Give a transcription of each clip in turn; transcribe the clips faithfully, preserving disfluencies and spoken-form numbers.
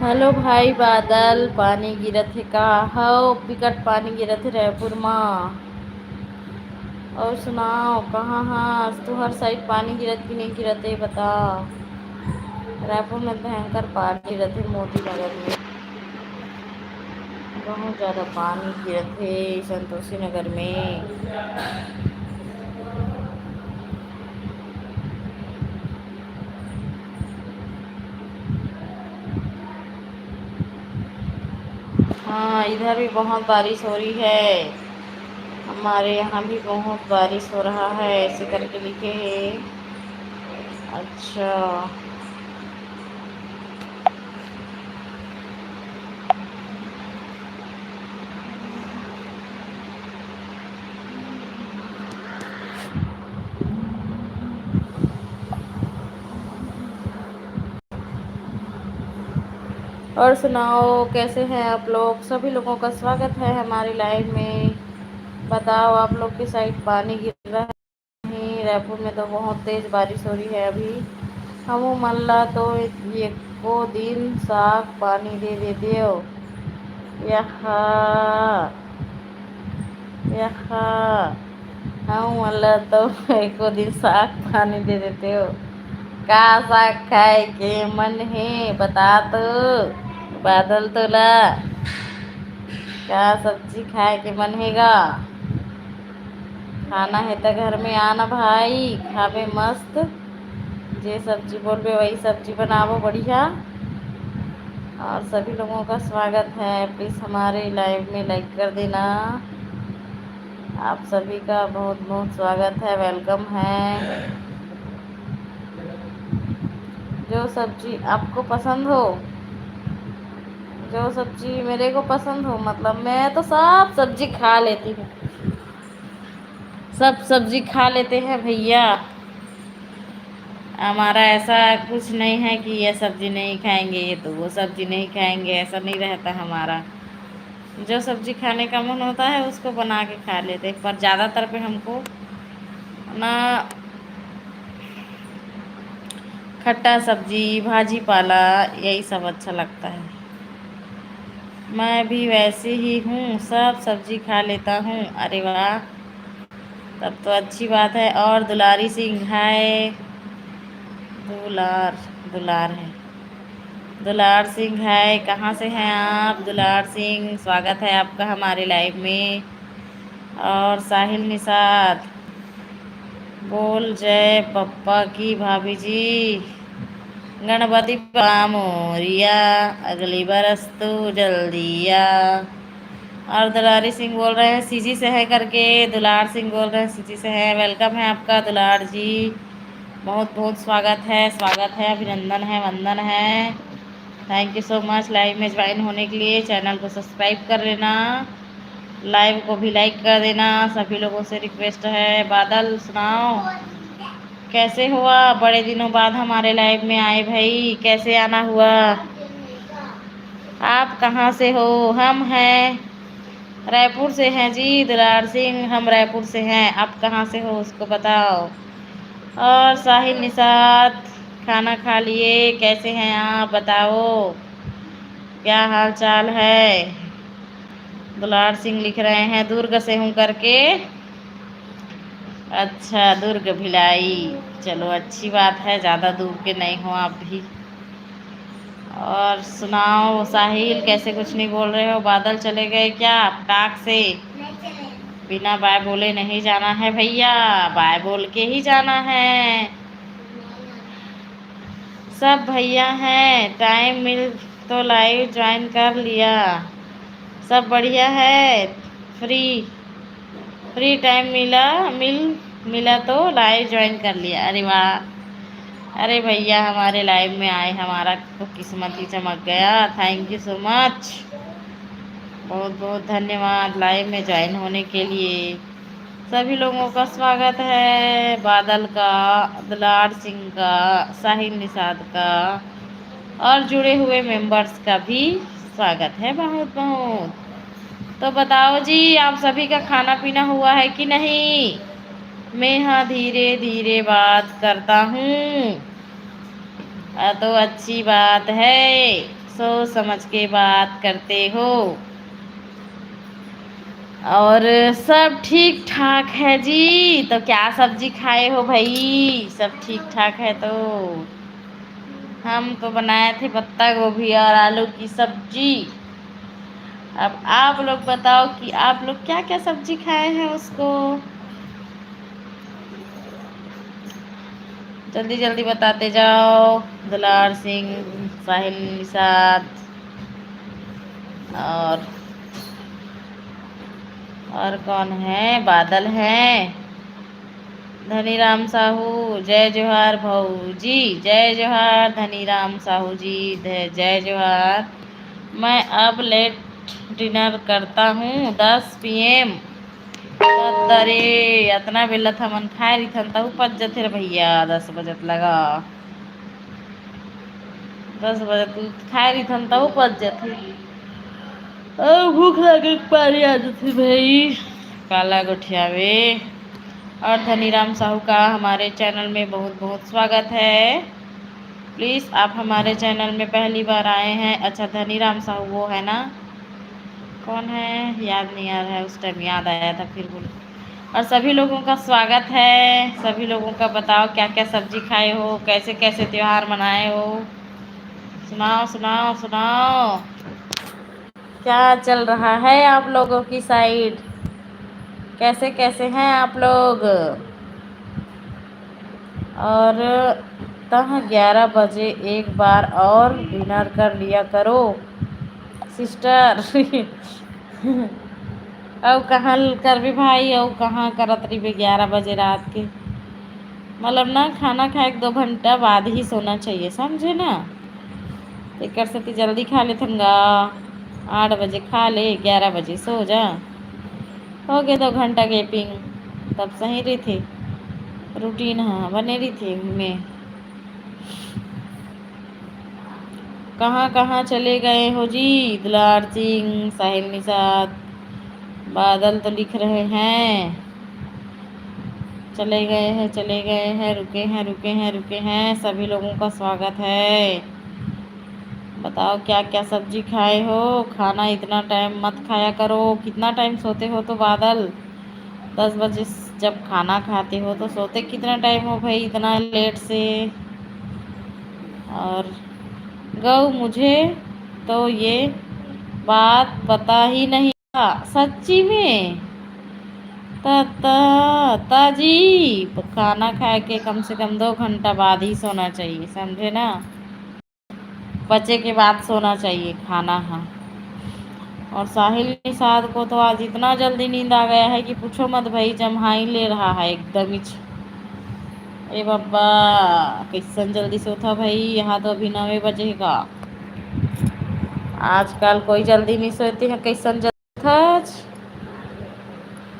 Hello भाई बादल, पानी गिरत हे का? हव, बिकट पानी गिरत हे रायपुर मा। और सुनाओ, कहाँ हस? तुहर side पानी गिरत कि नहीं गिरत हे, बता। रायपुर में भयंकर पानी गिरत हे, मोती नगर में बहुत ज़्यादा पानी गिरत हे, संतोषी नगर में। हाँ, इधर भी बहुत बारिश हो रही है, हमारे यहाँ भी बहुत बारिश हो रहा है, ऐसे करके लिखे हैं। अच्छा। और सुनाओ, कैसे हैं आप लोग? सभी लोगों का स्वागत है हमारे live में। बताओ, आप लोग के side पानी गिर रहा है? रायपुर में तो बहुत तेज बारिश हो रही है अभी। हमू मन ला तो एको दिन साग पानी दे देतेव। यहा, यहा, हमू मन ला तो एको दिन साग पानी दे देतेव। का साग खाए के मन हे, बता तो बादल तोला। का सब्जी खाए के मन हे गा? खाना हे त घर में आना भाई, खाबे मस्त। जे सब्जी बोलबे वही सब्जी बनाबो, बढ़िया। और सभी लोगों का स्वागत है, please हमारे live में like कर देना। आप सभी का बहुत बहुत स्वागत है, welcome है। जो सब्जी आपको पसंद हो, जो सब्जी मेरे को पसंद हो, मतलब मैं तो सब सब्जी खा लेती हूँ, सब सब्जी खा लेते हैं भैया। हमारा ऐसा कुछ नहीं है कि ये सब्जी नहीं खाएंगे, ये तो वो सब्जी नहीं खाएंगे, ऐसा नहीं रहता हमारा। जो सब्जी खाने का मन होता है उसको बना के खा लेते हैं, पर ज़्यादातर पे हमको ना खट्टा सब्जी, भाजी पाला, यही सब अच्छा लगता है। मैं भी वैसे ही हूँ, सब सब्जी खा लेता हूँ। अरे वाह, तब तो अच्छी बात है। और दुलारी सिंह है, दुलार, दुलार है, दुलार सिंह है, कहाँ से हैं आप दुलार सिंह? स्वागत है आपका हमारे live में। और साहिल निषाद, बोल जय पप्पा की भाभी जी। गणपति बप्पा मोरिया, अगली बरस तू जल्दी आ। और दुलारी सिंह बोल रहे हैं सीजी से है करके, दुलार सिंह बोल रहे हैं सीजी से है। Welcome है आपका दुलार जी, बहुत बहुत स्वागत है, स्वागत है, अभिनंदन है, वंदन है। Thank you so much live में join होने के लिए। Channel को subscribe कर लेना, live को भी like कर देना, सभी लोगों से request है। बादल सुनाओ, कैसे हो आप? बड़े दिनों बाद हमारे live में आए भाई, कैसे आना हुआ? आप कहाँ से हो? हम हैं रायपुर से हैं जी, दुलार सिंह, हम रायपुर से हैं। आप कहाँ से हो उसको बताओ। और साहिल निषाद, खाना खा लिए, कैसे हैं आप बताओ, क्या हाल चाल है? दुलार सिंह लिख रहे हैं दुर्ग से हूँ करके। अच्छा, दुर्ग भिलाई, चलो अच्छी बात है, ज़्यादा दूर के नहीं हो आप भी। और सुनाओ साहिल, कैसे कुछ नहीं बोल रहे हो? बादल चले गए क्या फटाक से? बिना बाय बोले नहीं जाना है भैया, बाय बोल के ही जाना है। सब भैया हैं, टाइम मिल तो लाइव ज्वाइन कर लिया। सब बढ़िया है, फ्री फ्री टाइम मिला मिल मिला तो लाइव ज्वाइन कर लिया। अरे वाह, अरे भैया हमारे लाइव में आए, हमारा तो किस्मत ही चमक गया। थैंक यू सो मच, बहुत बहुत धन्यवाद लाइव में ज्वाइन होने के लिए। सभी लोगों का स्वागत है, बादल का, दुलार सिंह का, साहिल निषाद का और जुड़े हुए मेंबर्स का भी स्वागत है बहुत बहुत। तो बताओ जी, आप सभी का खाना पीना हुआ है कि नहीं? मैं हाँ धीरे धीरे बात करता हूँ। आ, तो अच्छी बात है, सोच समझ के बात करते हो। और सब ठीक ठाक है जी। तो क्या सब्जी खाए हो भाई? सब ठीक ठाक है तो? हम तो बनाए थे पत्ता गोभी और आलू की सब्जी। अब आप लोग बताओ कि आप लोग क्या क्या सब्जी खाए हैं उसको। जल्दी जल्दी बताते जाओ। दुलार सिंह, साहिल निषाद और और कौन है? बादल है। धनीराम साहू, जय जोहार भौजी। जय जोहार धनीराम साहू जी, जय जोहार। मैं अब लेट डिनर करता हूँ, दस पी एम। अरे, अतना बेला त हमन खाए रिथन, तहू पच जथे रे भैया, दस बजत लगा। दस बजे तू खाए रिथन, तहू पच जथे। अउ भूख लगे के पारी आ जथे भाई। काला गोठियावे। और धनीराम साहू का हमारे चैनल में बहुत बहुत स्वागत है। प्लीज़, आप हमारे चैनल में पहली बार आए हैं। अच्छा, धनीराम साहू वो है ना, कौन है, याद नहीं आ रहा है, उस टाइम याद आया था फिर बोल। और सभी लोगों का स्वागत है। सभी लोगों का बताओ क्या क्या सब्जी खाए हो, कैसे कैसे त्यौहार मनाए हो, सुनाओ सुनाओ सुनाओ। क्या चल रहा है आप लोगों की साइड? कैसे कैसे हैं आप लोग? और तह ग्यारह बजे एक बार और डिनर कर लिया करो सिस्टर। अउ कहाँ करबे भाई, अउ कहाँ करत रहिबे ग्यारह बजे रात के? मतलब ना, खाना खाए के दो घंटा बाद ही सोना चाहिए, समझे ना? एकर सेती जल्दी खा लेथन गा, आठ बजे खा ले, ग्यारह बजे सो जा, हो गए दो घंटा गैपिंग, तब सही रहिथे, रूटीन ह बने रहिथे में। कहाँ कहाँ चले गए हो जी? दुलार सिंह, साहिल निषाद, बादल तो लिख रहे हैं, चले गए हैं, चले गए हैं, रुके हैं, रुके हैं, रुके हैं। सभी लोगों का स्वागत है। बताओ क्या क्या सब्जी खाए हो? खाना इतना टाइम मत खाया करो। कितना टाइम सोते हो तो बादल? दस बजे स-, जब खाना खाते हो तो सोते कितना टाइम हो भाई इतना लेट से? और गौ, मुझे तो ये बात पता ही नहीं था, सच्ची में। त, त, ताजी खाना खाए के कम से कम दो घंटा बाद ही सोना चाहिए, समझे ना? पचे के बाद सोना चाहिए खाना ह। और साहिल निषाद को तो आज इतना जल्दी नींद आ गया है कि पूछो मत भाई, जम्हाई ले रहा है एकदम ही। ए बाबा, कैसन जल्दी सोता भाई, यहाँ तो अभी नवे बजे का। आजकल कोई जल्दी नहीं सोते हैं, कैसन जल्दी सोता आज?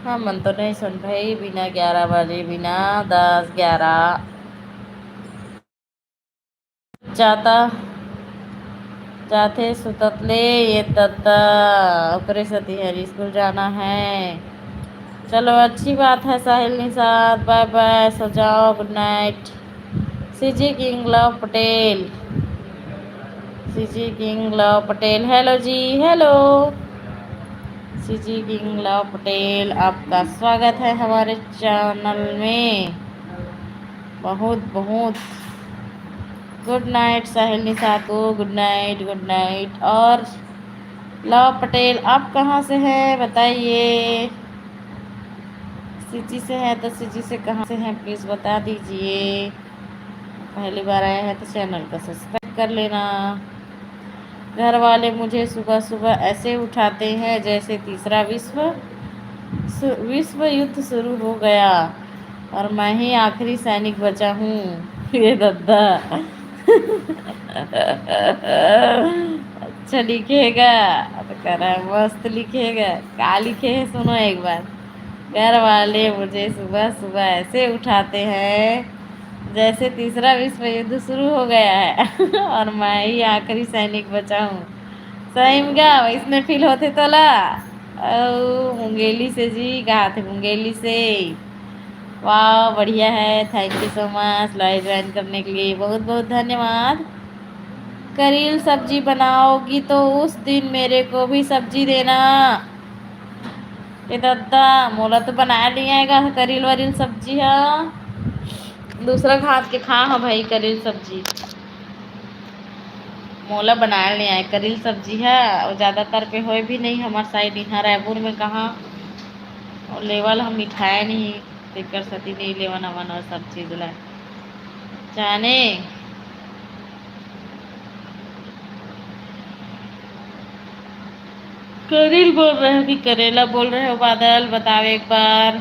हमन तो नहीं सोन भाई, बिना ग्यारह बजे, बिना दस, ग्यारह जाता, जाथे सुतत ले ये तत्ता, ओकरे सेती हर स्कूल जाना है। चलो, अच्छी बात है साहिल निषाद, बाय बाय, सो जाओ, गुड नाइट। सीजी किंग लव पटेल, सीजी किंग लव पटेल, हेलो जी, हेलो। सीजी किंग लव पटेल, आपका स्वागत है हमारे चैनल में। बहुत बहुत गुड नाइट साहिल निषाद को, गुड नाइट, गुड नाइट। और लव पटेल, आप कहाँ से हैं, बताइए। सीजी से हैं तो सीजी से कहाँ से हैं, प्लीज बता दीजिए। पहली बार आए हैं तो चैनल को सब्सक्राइब कर लेना। घर वाले मुझे सुबह सुबह ऐसे उठाते हैं जैसे तीसरा विश्व सु-, विश्व युद्ध शुरू हो गया और मैं ही आखिरी सैनिक बचा हूँ। ये दद्दा। अच्छा लिखेगा, अब करा मस्त लिखेगा। का लिखे है, सुनो एक बार। घर वाले मुझे सुबह सुबह ऐसे उठाते हैं जैसे तीसरा विश्व युद्ध शुरू हो गया है और मैं ही आखिरी सैनिक बचा हूँ। सही में गा, वैसने फील होथे तोला? अउ मुंगेली से जी, कहा थे मुंगेली से। वाह, बढ़िया है, thank you so much live join करने के लिए, बहुत बहुत धन्यवाद। करील सब्जी बनाओगी तो उस दिन मेरे को भी सब्जी देना। ए दद्दा, मोला तो बनाए नहीं आएगा करील वरील सब्जी हा। दूसरा घात के खा हा भाई करील सब्जी। मोला बनाए नहीं आए करील सब्जी हा। और ज्यादातर पे होए भी नहीं हमार साइड, यहाँ रायपुर में कहाँ। और लेवल हम मिठाए नहीं, तेकर सती नहीं लेवन अवन और सब चीज ला। जाने करील बोल रहे हो कि करेला बोल रहे हो? बादल, बताओ एक बार,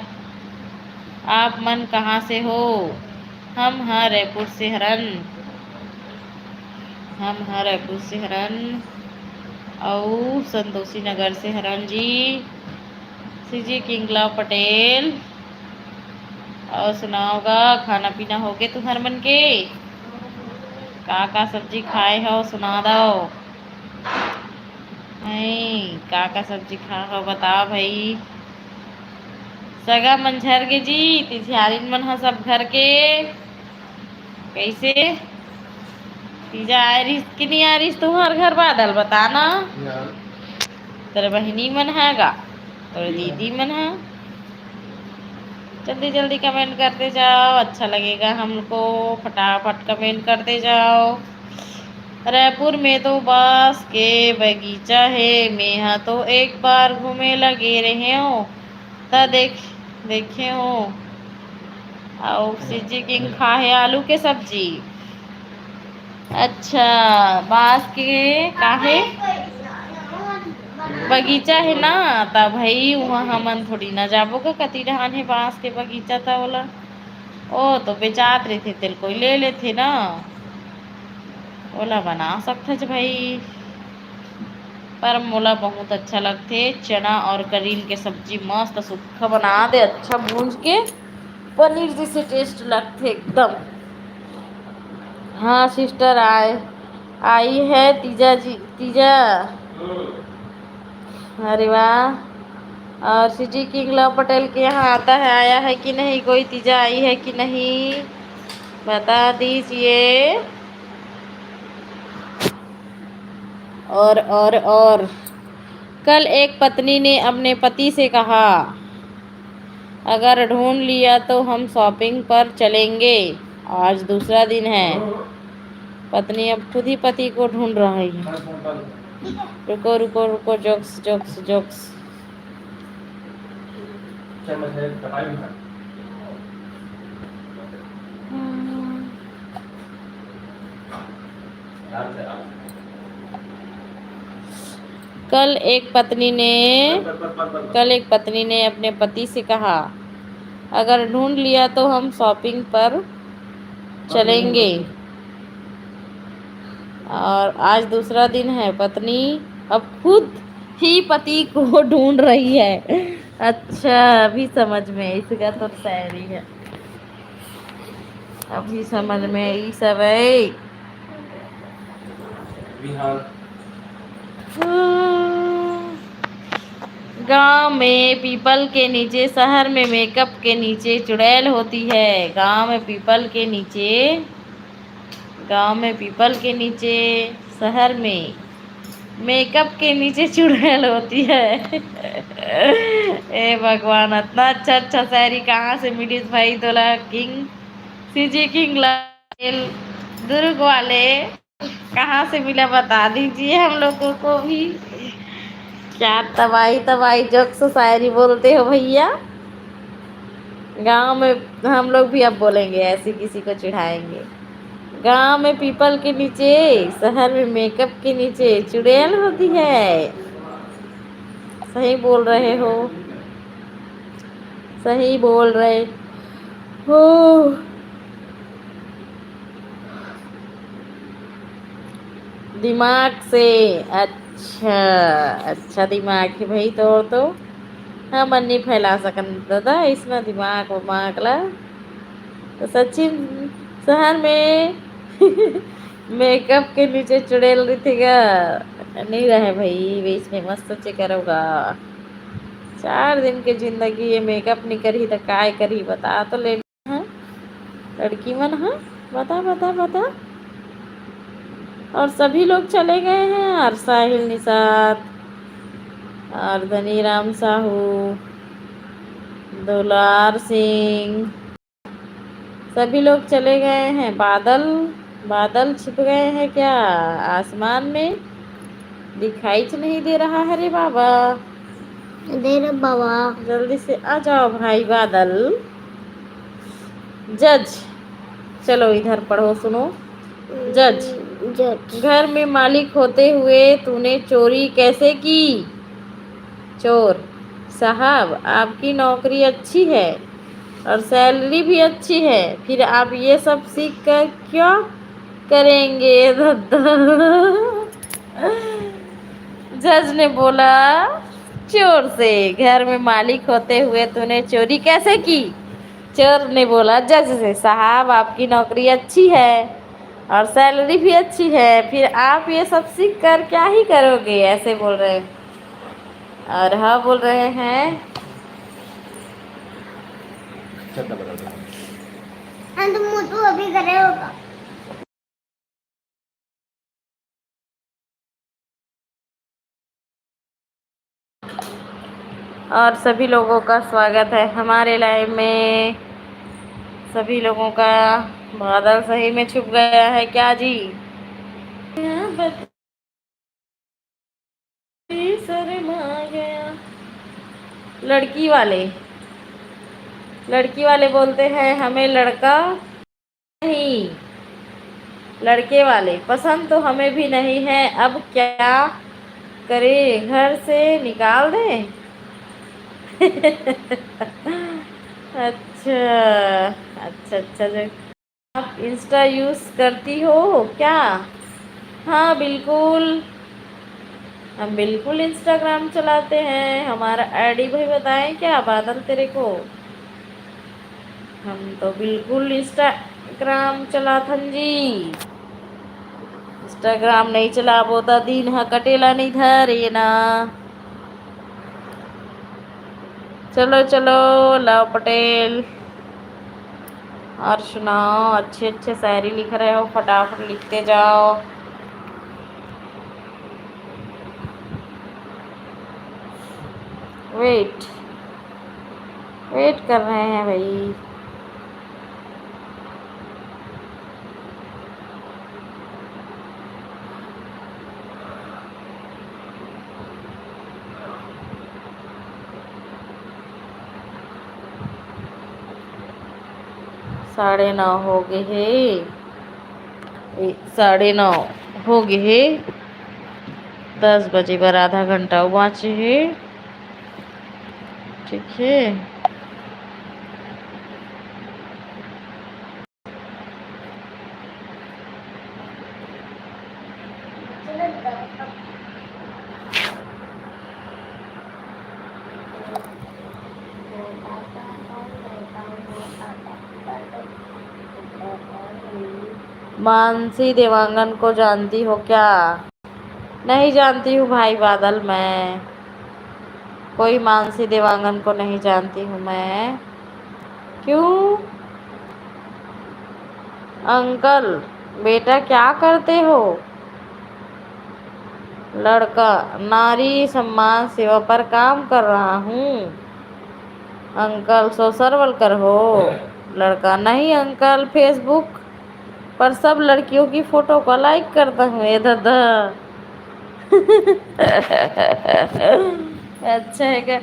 आप मन कहाँ से हो? हम ह रायपुर से हरन, हम ह रायपुर से हरन, अउ संतोषी नगर से हरन जी। सीजी किंग लव पटेल, अउ सुनाओ गा, खाना पीना होगे तुहर मन के? का का सब्जी खाए हो, सुना दव। हैं, का का सब्जी खा हो, बताओ भाई। सगा मन झर गे जी, तिझियारिन मन ह सब घर के। कैसे? तीजा आए रिस कि नहीं आए रिस तुम्हार घर? बादल, बता ना। तेरे बहिनी मन है गा, तेरे दीदी मन है। जल्दी जल्दी कमेंट करते जाओ, अच्छा लगेगा हमको। फटाफट कमेंट करते जाओ। रायपुर में तो बांस के बगीचा है, मेहा तो एक बार घूमे लगे रहे हो, त देख देखे हो। अउ सीजी किंग खा है आलू के सब्जी। अच्छा, बांस के काहे बगीचा है ना, त भाई वहाँ हमन थोड़ी ना जाबो का, कति डहान है बांस के बगीचा, त ओला ओ तो बेचात रहिथे, तेल कोई ले लेथे ना, ओला बना सकथच भाई। पर मोला बहुत अच्छा लगथे चना और करील के सब्जी, मस्त सुक्खा बना दे, अच्छा भूंज के पनीर जैसे टेस्ट लगथे एकदम। हाँ सिस्टर, आए आई है तीजा जी, तीजा। अरे वाह। और सीजी किंग लव पटेल के यहाँ आता है, आया है कि नहीं, कोई तीजा आई है कि नहीं, बता दीजिए। और और और कल एक पत्नी ने अपने पति से कहा, अगर ढूंढ लिया तो हम शॉपिंग पर चलेंगे। आज दूसरा दिन है। पत्नी अब खुद ही पति को ढूंढ रही है। रुको रुको रुको, जोक्स जोक्स जोक्स। कल एक पत्नी ने कल एक पत्नी ने अपने पति से कहा, अगर ढूंढ लिया तो हम शॉपिंग पर चलेंगे। और आज दूसरा दिन है, पत्नी अब खुद ही पति को ढूंढ रही है। अच्छा, अभी समझ में, इसका तो शायरी है, अभी समझ में ई सब है। गांव में पीपल के नीचे, शहर में मेकअप के नीचे चुड़ैल होती है। गांव में पीपल के नीचे, गांव में पीपल के नीचे, शहर में मेकअप के नीचे चुड़ैल होती है। ए भगवान, इतना अच्छा अच्छा शायरी कहाँ से मिलिस भाई तोला, किंग सीजी किंग ला दुर्ग वाले कहाँ से मिला, बता दीजिए हम लोगों को भी। क्या तबाही तबाही जोक्स शायरी बोलते हो भैया। गांव में हम लोग भी अब बोलेंगे, ऐसे किसी को चिढ़ाएंगे। गांव में पीपल के नीचे, शहर में मेकअप के नीचे चुड़ैल होती है। सही बोल रहे हो, सही बोल रहे हो। दिमाग से। अच्छा, अच्छा दिमाग है भाई तोर तो। हमन नहीं फैला सकन दादा इसना दिमाग वमाग ला। तो सचिन, शहर में मेकअप के नीचे चुड़ैल रहिथे गा? नहीं रहे भाई, वैसने मत सोचे करो गा। चार दिन के जिंदगी ये मेकअप नहीं करही त काय करही, बता तो ले। हाँ? लड़की मन, हाँ, बता बता बता। और सभी लोग चले गए हैं, और साहिल निषाद, और धनीराम साहू, दुलार सिंह, सभी लोग चले गए हैं। बादल, बादल छिप गए हैं क्या आसमान में? दिखाई च नहीं दे रहा है रे बाबा। दे रे बाबा। जल्दी से आ जाओ भाई बादल। जज, चलो इधर पढ़ो, सुनो। जज। जज। घर में मालिक होते हुए तूने चोरी कैसे की? चोर, साहब, आपकी नौकरी अच्छी है और सैलरी भी अच्छी है, फिर आप ये सब सीख कर क्या करेंगे? जज ने बोला, चोर से, घर में मालिक होते हुए तूने चोरी कैसे की? चोर ने बोला जज से, साहब, आपकी नौकरी अच्छी है और सैलरी भी अच्छी है, फिर आप ये सब सीख कर क्या ही करोगे? ऐसे बोल रहे हैं। और हाँ बोल रहे हैं। चड्डा बदल दो। हम तो मोटू अभी करे होगा। और सभी लोगों का स्वागत है हमारे लाइव में। सभी लोगों का, बादल सही में छुप गया है क्या जी? शर्मा गया। लड़की वाले, लड़की वाले बोलते हैं, हमें लड़का नहीं, लड़के वाले पसंद तो हमें भी नहीं है, अब क्या करें, घर से निकाल दें? अच्छा, अच्छा, अच्छा, जो आप इंस्टा यूज़ करती हो क्या? हाँ, बिल्कुल, हम बिल्कुल इंस्टाग्राम चलाते हैं। हमारा आईडी भाई बताएं क्या, बादल, तेरे को? हम तो बिल्कुल इंस्टाग्राम चलाथन जी। इंस्टाग्राम नहीं चलाबो त दिन ह कटेला नहीं धरे ना। चलो, चलो, लव पटेल, और सुनाओ, अच्छे अच्छे शायरी लिख रहे हो, फटाफट लिखते जाओ। वेट, वेट कर रहे हैं भाई। साढ़े नौ हो गए हे, ए, साढ़े नौ हो गए हे, दस बजे बर आधा घंटा अउ बाँचे हे। ठीक है। मानसी देवांगन को जानती हो क्या? नहीं जानती हूँ भाई बादल, मैं कोई मानसी देवांगन को नहीं जानती हूँ मैं। क्यों अंकल, बेटा क्या करते हो? लड़का, नारी सम्मान सेवा पर काम कर रहा हूँ। अंकल, सोशल वर्कर हो? लड़का, नहीं अंकल, फेसबुक पर सब लड़कियों की फोटो को लाइक करता हूँ। ए दादा। अच्छा है क्या?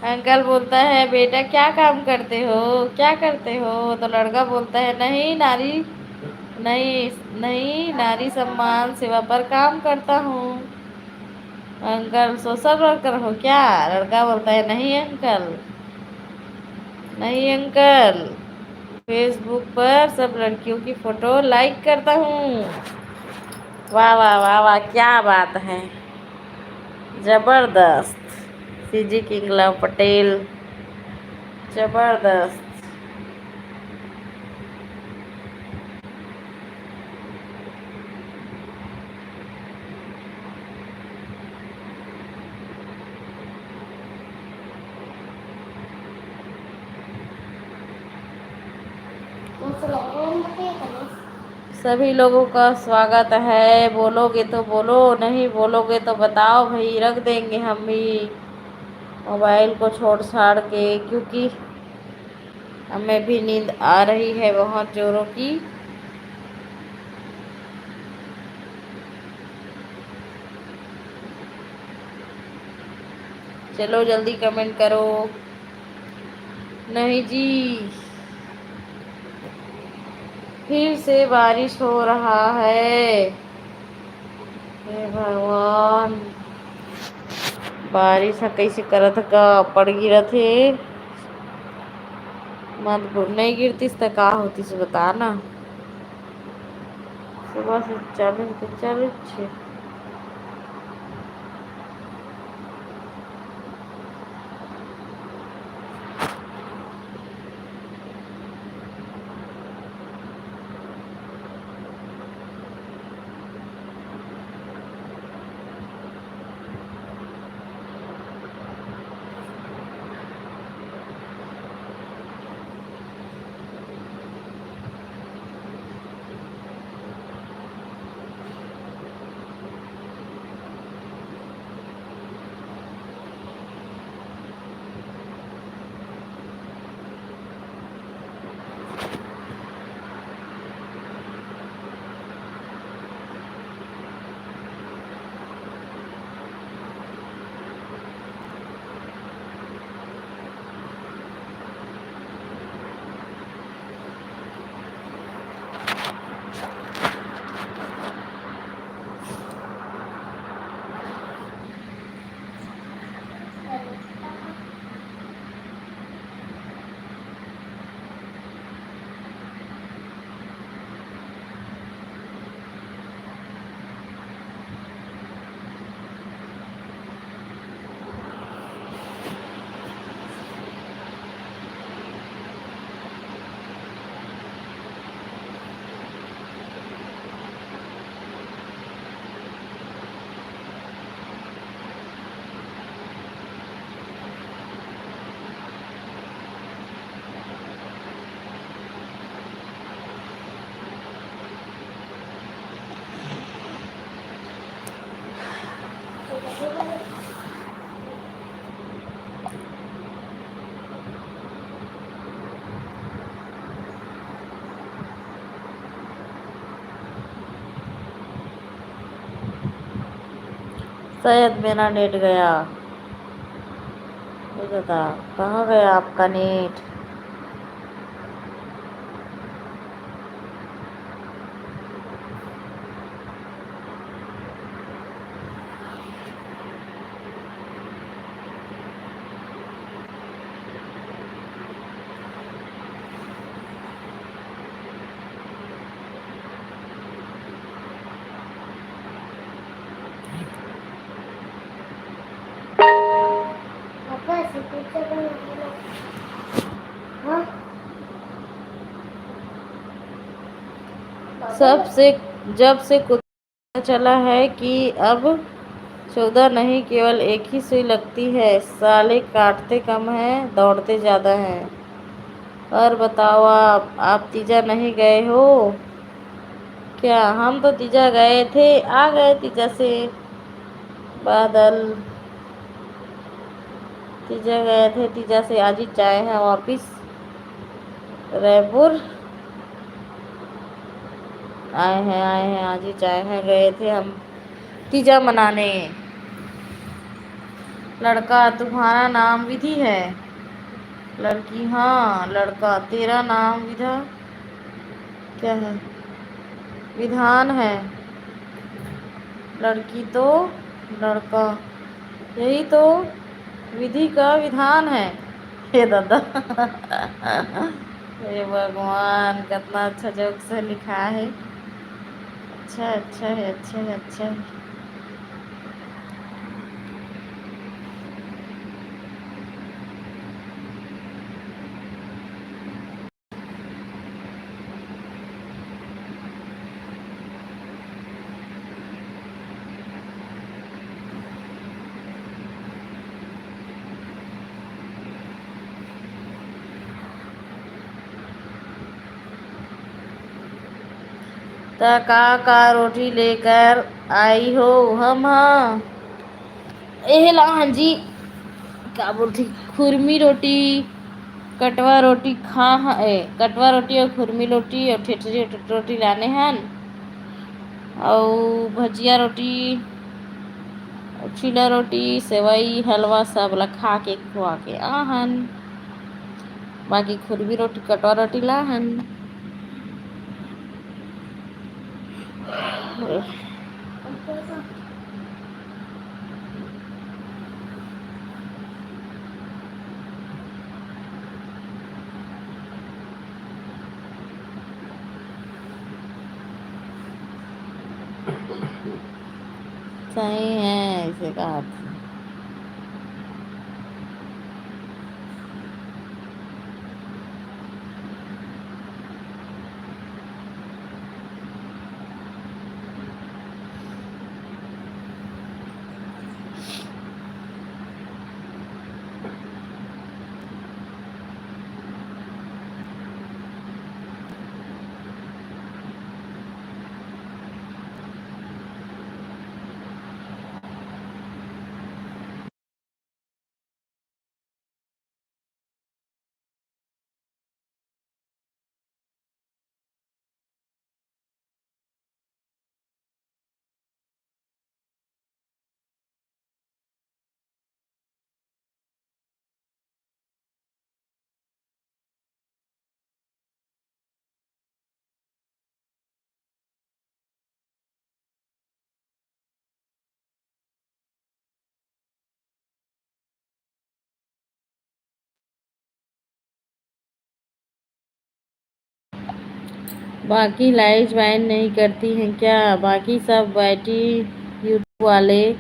अंकल बोलता है, बेटा क्या काम करते हो, क्या करते हो? तो लड़का बोलता है, नहीं नारी, नहीं, नहीं, नारी सम्मान सेवा पर काम करता हूँ। अंकल, सोशल वर्कर हो क्या? लड़का बोलता है, नहीं अंकल, नहीं अंकल, फेसबुक पर सब लड़कियों की फोटो लाइक करता हूँ। वाह, वाह, वाह, वाह, क्या बात है, जबरदस्त। सीजी किंग लव पटेल, जबरदस्त। सभी लोगों का स्वागत है। बोलोगे तो बोलो, नहीं बोलोगे तो बताओ भाई, रख देंगे हम भी मोबाइल को छोड़ छाड़ के, क्योंकि हमें भी नींद आ रही है बहुत जोरों की। चलो जल्दी कमेंट करो। नहीं जी, फिर से बारिश हो रहा है। हे भगवान, बारिश ह कइसे करत गा, पड़ गिरत हे। मत बोल, नहीं गिरतीस त का होतीस, बता ना। सुबह से चालू होके चालू छे। शायद मेरा नेट गया। ये दादा, कहाँ गया आपका नेट? सबसे, जब से कुत्ता चला है कि अब चौदह नहीं, केवल एक ही सुई लगती है। साले काटते कम हैं, दौड़ते ज़्यादा हैं। और बताओ आप, आप तीजा नहीं गए हो क्या? हम तो तीजा गए थे, आ गए तीजा से। बादल, तीजा गए थे, तीजा से आज ही आए हैं वापिस रायपुर। आए हैं, आए हैं, आज ही आए हैं, गए थे हम तीजा मनाने। लड़का, तुम्हारा नाम विधि है? लड़की, हाँ। लड़का, तेरा नाम विधा क्या है? विधान है। लड़की तो लड़का, यही तो विधि का विधान है। हे दादा। हे भगवान, कितना अच्छा जोक से लिखा है। अच्छा, अच्छा है, अच्छा है, अच्छा है। त का का रोटी लेकर आई हो? हम ह एहे ला हन जी, का बोलथे, खुरमी रोटी, कटवा रोटी खा ह-, ए, कटवा रोटी अउ खुरमी रोटी अउ ठेठरी रोटी लाने हन, अउ भजिया रोटी, अउ चीला रोटी, सेवई, हलवा सब ला खा के खुआ के आहन। बाकी खुरमी रोटी, कटवा रोटी लाहन। सही है, ऐसे कहा था। बाकी लाइव ज्वाइन नहीं करती हैं क्या? बाकी सब बैठी YouTube वाले,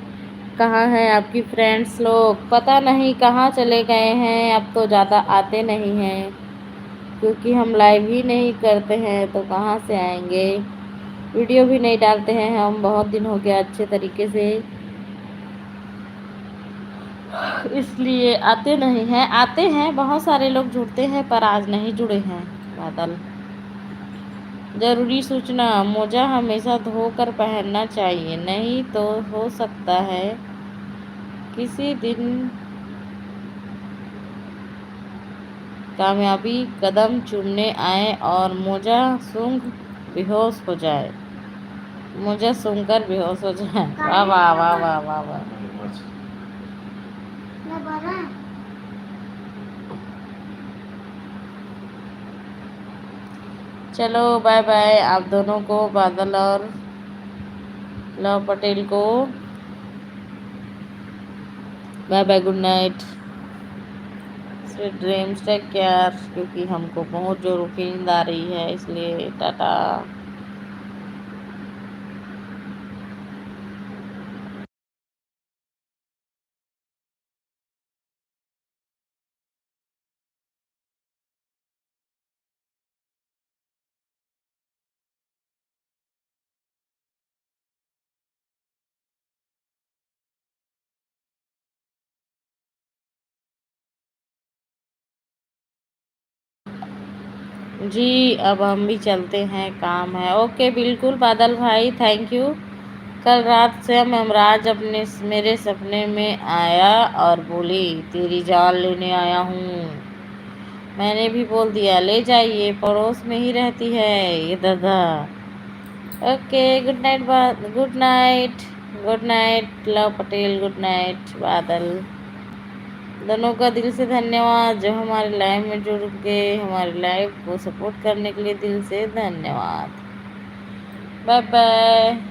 कहाँ हैं आपकी फ्रेंड्स लोग? पता नहीं कहाँ चले गए हैं, अब तो ज़्यादा आते नहीं हैं, क्योंकि हम लाइव ही नहीं करते हैं तो कहाँ से आएंगे? वीडियो भी नहीं डालते हैं हम, बहुत दिन हो गया अच्छे तरीके से, इसलिए आते नहीं हैं। आते हैं, बहुत सारे लोग जुड़ते हैं, पर आज नहीं जुड़े हैं। बादल, जरूरी सूचना, मोजा हमेशा धोकर पहनना चाहिए, नहीं तो हो सकता है किसी दिन कामयाबी कदम चूमने आए और मोजा सूंघ बेहोश हो जाए। मोजा सूंघकर बेहोश हो जाए। वाह, वाह, वाह, वाह, वाह, वाह। चलो, बाय बाय आप दोनों को, बादल और लव पटेल को। बाय बाय, गुड नाइट, स्वीट ड्रीम्स, टेक केयर, क्योंकि हमको बहुत जोरों की नींद आ रही है, इसलिए टाटा। जी, अब हम भी चलते हैं, काम है। ओके, बिल्कुल बादल भाई, थैंक यू। कल रात से यमराज अपने, मेरे सपने में आया और बोली, "तेरी जान लेने आया हूँ।" मैंने भी बोल दिया, "ले जाइए, पड़ोस में ही रहती है ये दादा।" ओके, गुड नाइट बा-, गुड नाइट, गुड नाइट लव पटेल, गुड नाइट बादल। दोनों का दिल से धन्यवाद जो हमारे लाइव में जुड़ के हमारे लाइव को सपोर्ट करने के लिए दिल से धन्यवाद। बाय बाय।